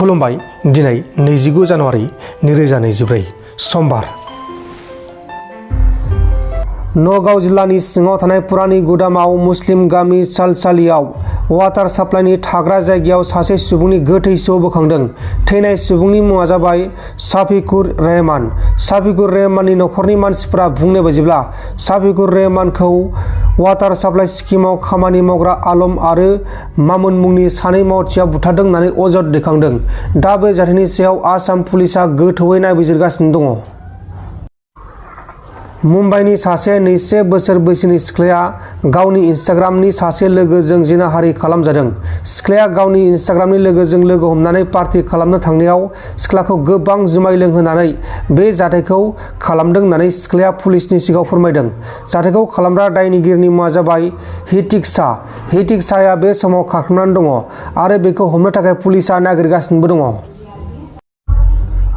खुलुमबाय दिनै 29 जानुवारि 2024 समबार नगाव जिल्लानि सिङाव थानाय पुरानि गुदामाव मुस्लिम गामि सालसालियाव वाटार साप्लाइनि थाग्रा जायगायाव सासे सुबुंनि गोथै सह बोखांदों। थैनाय सुबुंनि मुङा जाबाय साफिकुर रहमान। साफिकुर रहमाननि नखरनि मानसिफोरा बुंनाय बायदिब्ला साफिकुर रहमानखौ वाटार साप्लाइ स्किमाव खामानि मावग्रा आलम आरो मामुन मुंनि सानै मावथिया बुथारदों होननानै अजद दैखांदों। दा बे जाथायनि सायाव आसाम पुलिसआ गोथौयै नायबिजिरगासिनो दङ। मुम्बाइनि सासे 22 बोसोर बैसोनि सिख्लाया गावनि इन्स्टाग्रामनि सासे लोगोजों जिनाहारि खालामजादों। सिख्लाया गावनि इन्स्टाग्रामनि लोगोजों लोगो हमनानै पार्टी खालामनो थांनायाव सिख्लाखौ गोबां जुमाय लोंहोनानै बे जाथायखौ खालामदों होननानै सिख्लाया पुलिसनि सिगाङाव फोरमायदों। जाथायखौ खालामग्रा दायनिगिरिनि मुङा जाबाय हितिक शाह। हितिक शाहआ बे समाव खारखोमानानै दङ आरो बेखौ हमनो थाखाय पुलिसआ नागिरगासिनोबो दङ।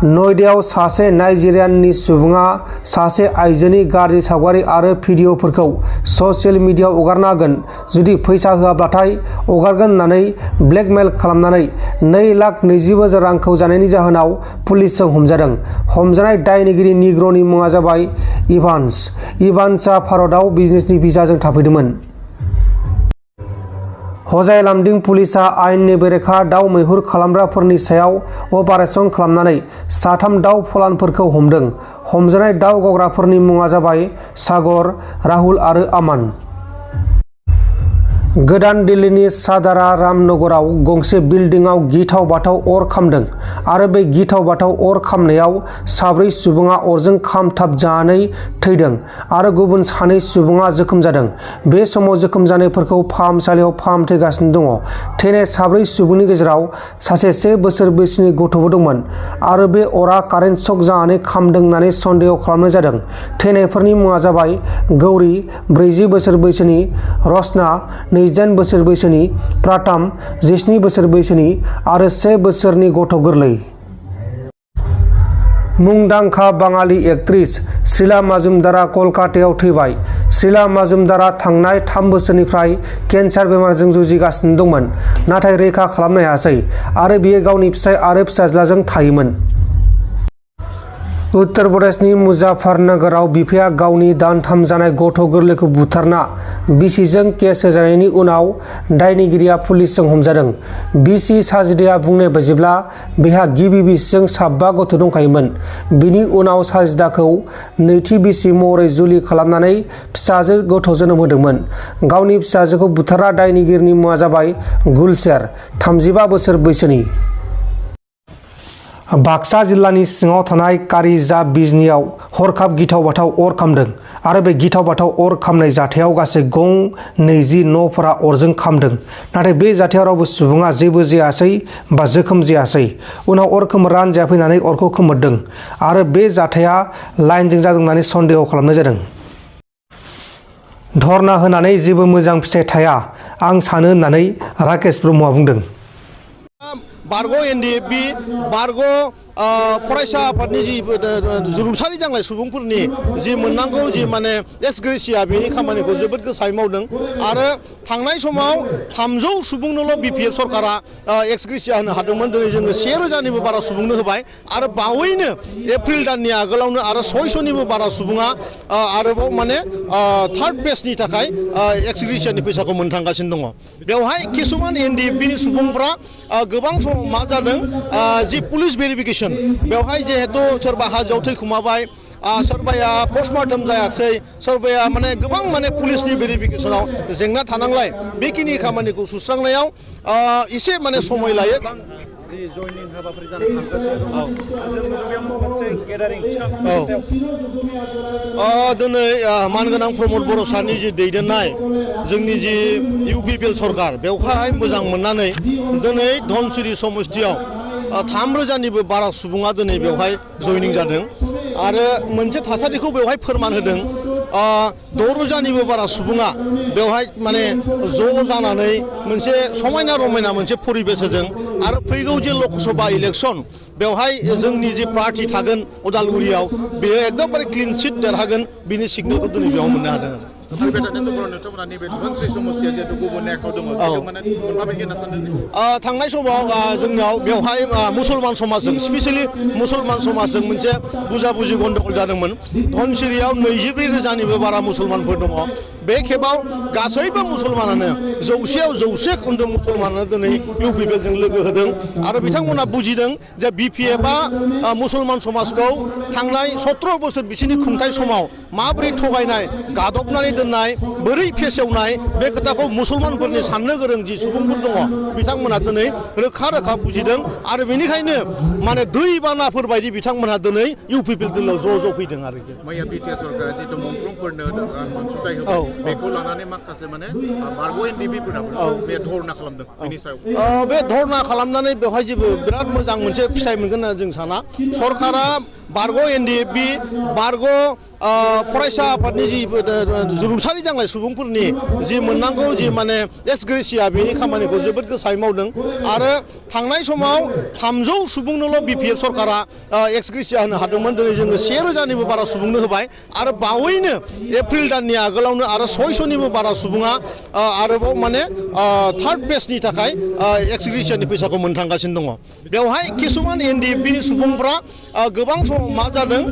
नयडायाव सासे नाइजेरियाननि सुबुङा सासे आइजोनि गाज्रि सावगारि आरो भिडिअफोरखौ ससियेल मिडियायाव हगारना होगोन, जुदि फैसा होआब्लाथाय हगारगोन होननानै ब्लेकमेल खालामनानै 2,20,000 रांखौ जानायनि जाहोनाव पुलिसजों हमजादों। हमजानाय दायनिगिरि निग्र'नि मुङा जाबाय इभान्स। इभान्सआ भारतआव बिजनेसनि भिसाजों थाफैदोंमोन। हजाइलामदिं पुलिसआ आयेननि बेरेखा दाउ मैहुर खालामग्राफोरनि सायाव अपारेसन खालामनानै 3 दाउ फलानफोरखौ हमदों। हमजानाय दाउ गावग्राफोरनि मुङा जाबाय सागर, राहुल आरो आमान। गोदान दिल्लीनि सादारा रामनगराव गंसे बिल्डिंआव गिथाव बाथाव अर खामदों आरो बे गिथाव बाथाव अर खामनायाव 4 सुबुङा अरजों खामथाबजानानै थैदों आरो गुबुन 2 सुबुङा जोखोम जादों। बे समाव जोखोम जानायफोरखौ फाहामसालियाव फाहामथायगासिनो दङ। थैनाय 4 सुबुंनि गेजेराव सासे 1 बोसोर बैसोनि गथ'बो दंमोन आरो बे अरा कारेन्ट शक जानानै खामदों होननानै सन्देह खालामनाय जादों। थैनायफोरनि मुङा जाबाय गौरी 40 बोसोर बैसोनि, रचना 28 बोसोर बैसोनि, प्राथम 17 बोसोर बैसोनि आरो 1 बोसोरनि गथ' गोरलै। मुंदांखा बाङालि एक्ट्रेस शीला मजुमदारआ कलकातायाव थैबाय। शीला मजुमदारआ थांनाय 3 बोसोरनिफ्राय केन्सार बेमारजों जुजिगासिनो दंमोन, नाथाय रैखा खालामनो हायासै आरो बियो गावनि फिसाय आरो फिसाज्लाजों थायोमोन। उत्तर प्रदेशनि मुजाफ्फरनगराव बिफाया गावनि दानथाम जानाय गथ' गोरलैखौ बुथारना बिसिजों केस होजानायनि उनाव दायनिगिरिया पुलिसजों हमजादों। बिसि साजिदाया बुंनाय बायदिब्ला बिहा गिबि बिसिजों 7 गथ' दंखायोमोन। बिनि उनाव साजिदाखौ नैथि बिसि महरै जुलि खालामनानै फिसाजो गथ' जोनोम होदोंमोन। गावनि फिसाजोखौ बुथारग्रा दायनिगिरिनि मुङा जाबाय गुलशेर, 35 बोसोर बैसोनि। बाक्सा जिल्लानि सिङाव थानाय कारिजा बिजनीआव हरखाब गिथाव बाथाव अर खामदों आरो बे गिथाव बाथाव अर खामनाय जाथायाव गासै गं 20 न'फोरा अरजों खामदों, नाथाय बे जाथायाव रावबो सुबुङा जेबो जायासै बा जोखोम जायासै। उनाव अर खोमोरग्रा हानजाया फैनानै अरखौ खोमोरदों आरो बे जाथाया लाइनजों जादों होननानै सन्देह खालामनाय जादों। धर्ना होनानै जेबो मोजां फिथाइ थाया आं सानो होननानै राकेश ब्रह्मआ बुंदों। बारग' एनडिएफबि बारग' फरायसा आफादनि जि रुंसारि जानाय सुबुंफोरनि जि मोननांगौ जि माने एक्स ग्रेसिया बेनि खामानिखौ जोबोद गोसायै मावदों आरो थांनाय समाव 300 सुबुंनोल' बिपिएफ सरकारा एक्स ग्रेसिया होनो हादोंमोन। दिनै जोङो 1000निबो बारा सुबुंनो होबाय आरो बावैनो एप्रिल दाननि आगोलावनो आरो 600निबो बारा सुबुङा आरोबाव माने 3rd फेजनि थाखाय एक्स ग्रेसियानि फैसाखौ मोननो थांगासिनो दङ। बेवहाय किसुमान एनडिएफबिनि सुबुंफ्रा गोबां समाव मा जादों जि पुलिस भेरिफिकेसन बेवहाय जिहेतु सोरबा हाजोआव थैखुमाबाय, सोरबाया पस्टमार्टम जायाखै, सोरबाया माने गोबां माने पुलिसनि भेरिफिकेसनाव जेंना थानांलाय बेखिनि खामानिखौ सुस्रांनायाव एसे माने समय लायो। दिनै मानगोनां प्रमद बर' सारनि जि दैदेननाय जोंनि जि इउपिपिएल सरकार बेवहाय मोजां मोननानै दिनै धनसिरि समस्तियाव 3000निबो बारा सुबुङा दिनै बेवहाय जयनिं जादों आरो मोनसे थासारिखौ बेवहाय फोरमान होदों। 6,000निबो बारा सुबुङा बेवहाय माने ज' जानानै मोनसे समायना रमायना मोनसे परिबेस होदों आरो फैगौ जे लकसभा इलेक्सन बेवहाय जोंनि जे पार्टी थागोन उदालगुरियाव बेयो एकदमबारे क्लिन सिट देरहागोन बिनि सिगनेलखौ दिनै बेयाव मोननो हादों। फैबाय थानाय समफोराव नोंथांमोना नैबे धनस्री समस्तिया जिहेतु गुबुननि आखायाव दङ बेखौ माने मोनबाबायदि होनना सानदों थांनाय समाव जोंनियाव बेवहाय मुसलमान समाजजों स्पेसियेलि मुसलमान समाजजों मोनसे बुजा-बुजि गन्डगल जादोंमोन धनसिरियाव 22,000निबो बारा मुसलमानफोर दङ बे खेबाव गासैबो मुसलमानानो 100% खोन्दो मुसलमानानो दिनै इउपिपिएलजों लोगो होदों आरो बिथांमोना बुजिदों जे बिपिएफआ मुसलमान समाजखौ थांनाय 17 बोसोर बिसोरनि खुंथाय समाव माबोरै थगायनाय गादबनानै दोननाय बोरै फेसेवनाय बे खोथाखौ मुसलमानफोरनि साननो गोरों जि सुबुंफोर दङ बिथांमोना दिनै रोखा रोखा बुजिदों आरो बेनिखायनो माने दैबानाफोर बायदि बिथांमोनहा दिनै इउपिपिएल दिल्लीयाव ज' फैदों आरोखि मैया बिटिआर सरकारा जितु मुंख्लंफोरनो अनसुंथाइ होबाय बेखौ लानानै माखासे माने बारग' एनडिपिफोराबो बे धरना खालामदों बेनि सायाव बे धरना खालामनानै बेवहाय जेबो बिराद मोजां मोनसे फिथाइ मोनगोन होनना जों साना सरकारा बारग' एनडिएफबि बारग' फरायसा आफादनि जि रुंसारि जानाय सुबुंफोरनि जि मोननांगौ जि माने एसग्रेसिया बेनि खामानिखौ जोबोद गोसायै मावदों आरो थांनाय समाव 300 सुबुंनोल' बिपिएफ सरकारा एक्सग्रेसिया होनो हादोंमोन दिनै जोङो 1,000निबो बारा सुबुंनो होबाय आरो बावैनो एप्रिल दाननि आगोलावनो आरो 600निबो बारा सुबुङा आरोबाव माने थार्ड फेजनि थाखाय एक्सग्रेसियानि फैसाखौ मोनथांगासिनो दङ बेवहाय किसुमान एनडिएफबिनि सुबुंफ्रा गोबां समाव मा जादों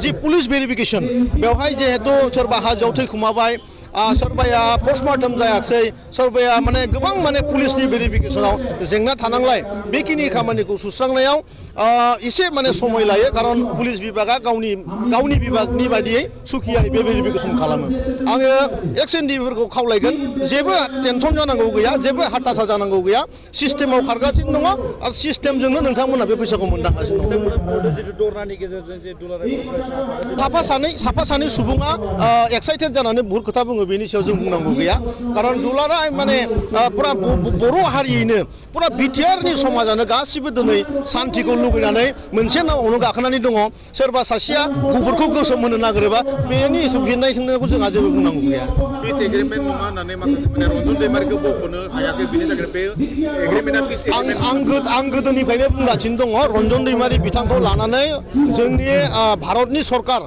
जि पुलिस भेरिफिकेसन बेवहाय जिहेतु सोरबा हाजोआव थैखुमाबाय सोरबाया पस्टमार्टम जायाखै सोरबाया माने गोबां माने पुलिसनि भेरिफिकेसनाव जेंना थानांलाय बेखिनि खामानिखौ सुस्रांनायाव एसे माने समय लायो खारन पुलिस बिभागा गावनि बिभागनि बायदियै सुखियायै बे भेरिफिकेसन खालामो आङो एक्स एनडिएफफोरखौ खावलायगोन जेबो टेनसन जानांगौ गैया जेबो हाथासा जानांगौ गैया सिस्टेमाव खारगासिनो दङ आरो सिस्टेमजोंनो नोंथांमोना बे फैसाखौ मोनदांगासिनो दङ साफा सानै सुबुङा एक्साइटेड जानानै बहुत खोथा बुङो बेनि सायाव जों बुंनांगौ गैया खारन दुलारा माने पुरा बर' हारियैनो पुरा बिटिआरनि समाजानो गासिबो दिनै सान्थिखौ लुगैनानै मोनसे नावावनो गाखोनानै दङ सोरबा सासेया गुफुरखौ गोसोम होनो नागिरोबा बेनि फिननाय सोंनायखौ जोंहा जेबो बुंनांगौ गैया पिस एग्रिमेन्ट नङा होननानै माखासे माने रन्जन दैमारिखौ बख'नो हायाखै बेनि थाखाय बे एग्रिमेन्टआ पिस एग्रिमेन्ट आं गोदोनिफ्रायनो बुंगासिनो दङ रन्जन दैमारि बिथांखौ लानानै जोंनि भारतनि सरकार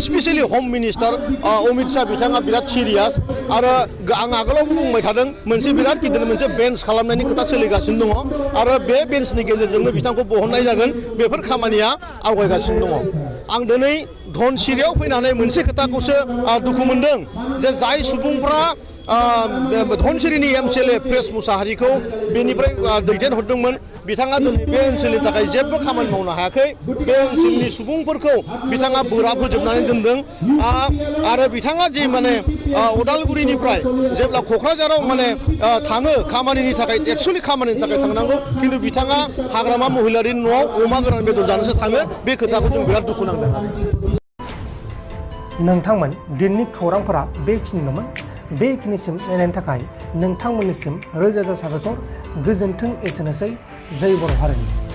स्पेसियेलि हम मिनिस्टार अमित शाह बिथाङा बिराद सिरियास आरो आं आगोलावबो बुंबाय थादों मोनसे बिराद गिदिर मोनसे बेन्च खालामनायनि खोथा सोलिगासिनो दङ आरो बे बेन्चनि गेजेरजोंनो बिथांखौ बहननाय जागोन बेफोर खामानिया आवगायगासिनो दङ आं दिनै धनसिरियाव फैनानै मोनसे खोथाखौसो दुखु मोनदों जे जाय सुबुंफ्रा धनसिरिनि एमसिएलए प्रेस मुसाहारिखौ बेनिफ्राय दैदेनहरदोंमोन बिथाङा दिनै बे ओनसोलनि थाखाय जेबो खामानि मावनो हायाखै बे ओनसोलनि सुबुंफोरखौ बिथाङा बोरा फोजोबनानै दोनदों आरो बिथाङा जि माने उदालगुरिनिफ्राय जेब्ला क'क्राझाराव माने थाङो खामानिनि थाखाय एक्सुवेलि खामानिनि थाखाय थांनांगौ खिन्थु बिथाङा हाग्रामा महिलारिनि न'आव अमा गोरान बेदर जानोसो थाङो बे खोथाखौ जों बिराद दुखु नांदों नोंथांमोन दिनैनि खौरांफोरा बेखिनिल'मोन बेखिनिसिम नायनायनि थाखाय नोंथांमोननिसिम रोजा रोजा साबायखर गोजोन्थों एसेनोसै जय बर' हारिनि